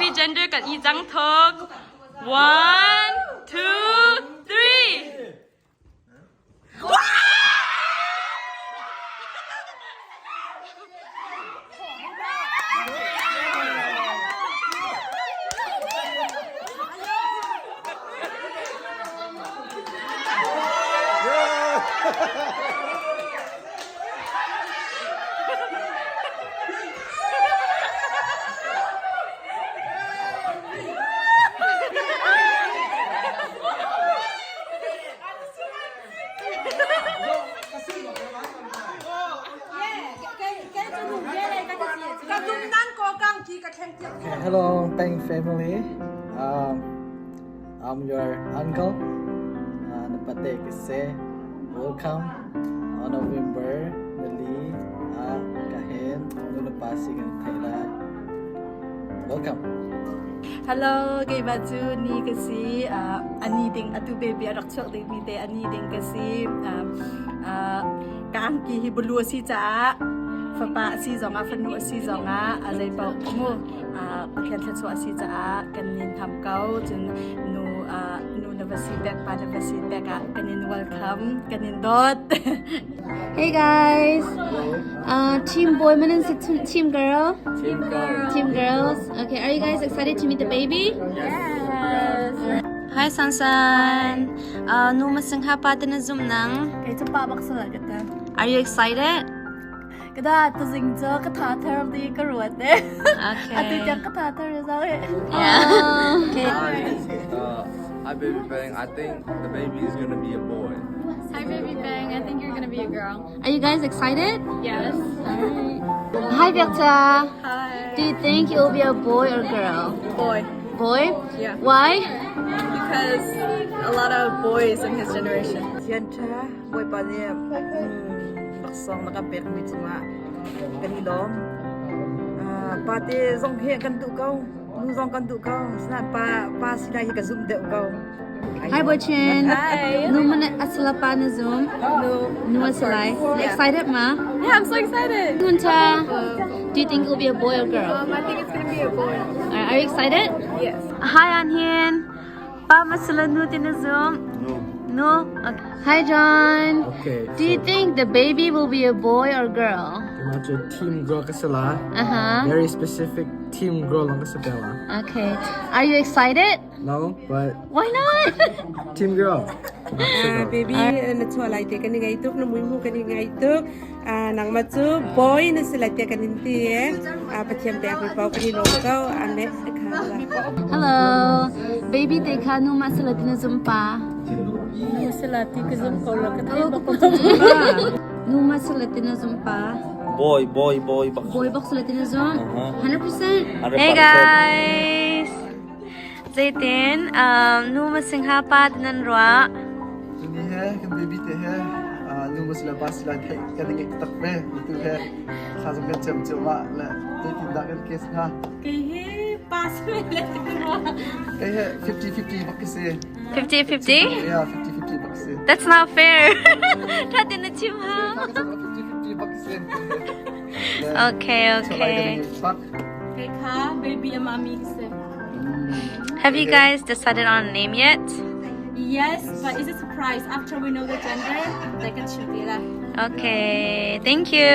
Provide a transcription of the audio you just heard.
Baby gender kan i cang thok. One, two, three. Hello, Peng family. I'm your uncle. Napate kasi. Welcome on November nali a kahen nunapasi kan Thailand. Welcome. Hello, keimah cu ni ka si. Ani ding atu baby a rak chuak dingmi te ani ding ka si. Ka angki hi bulu a si caah fapa a si zongah fanu a si zongah a zei paoh mu Pathian thluachuah a si caah kan nin tham ko. Cun nu nu na va si pek pa na va si pek ah kan in welcome kan in dawt. Hey guys, team boy man and team girl. Team girl. Team girls. Okay, are you guys excited to meet the baby? Yes. Hi Sansan. Nu masingha pa na zoom nang. Kei cu pa bak sala ka ta. Are you excited? Ka da tu zing cu ka tha thar di ka ruat e. Okay. Atu tiang ka tha thar zau e. Yeah. Okay. Hi, baby Bang. I think the baby is gonna be a boy. Hi, baby Bang. I think you're gonna be a girl. Are you guys excited? Yes. Hi Berta. Hi. Do you think it will be a boy or girl? Boy. Boy? Yeah. Why? Because a lot of boys in his generation. Thian ṭha Bawipa nih laksawng na kan pekmi cungah kan i lawm. Pate zong hi kan duh ko, nu zong kan duh ko. Asinain pa pa si lai hi ka zumh deuh ko. Hi Bochin. Hi. Nu man asala pa na zoom. No. Nu asalai. Yeah. Excited ma? Yeah, I'm so excited. Ngunta. Do you think it will be a boy or girl? I think it's gonna be a boy. Are you excited? Yes. Hi Anhin. Pa masala nu tin na zoom. No. No. Okay. Hi John. Okay. Do you think the baby will be a boy or girl? Imagine team girl kasala. Uh-huh. Very specific team girl lang kasabela. Okay. Are you excited? No, but Why not? team girl. Not so girl. Baby na chuah lai te kan i ngai tuk na mui mu kan i ngai tuk nangmah cu boy na si lai te kan in ti e Pathian pek mi paoh kan i lawm ko amen. Hello. Baby te kha nu ma sala tin zum pa. Nu sala ti ka zum ko lo ka thai bak Nu ma sala tin zum pa. Boy, boy, boy. Boy bak sala tin zum. 100%. 100%. Hey guys. Zeitin nu ma singha pa nan ruah. Tuni he kan baby te he nu ma sila pa sila thei kan ngai tak ve tu he kha zong kan cem cem ma le zeitin dah kan case hnga. Kei hi pa sila le Kei he 50-50 bak si. 50-50? Yeah, 50-50 bak si. That's not fair. Thatin na chim ha. 50-50 bak si. Okay, okay. Kei kha baby a mami ka si. Have you guys decided on a name yet? Yes, but it's a surprise. After we know the gender, like kan chim te la. Okay, thank you.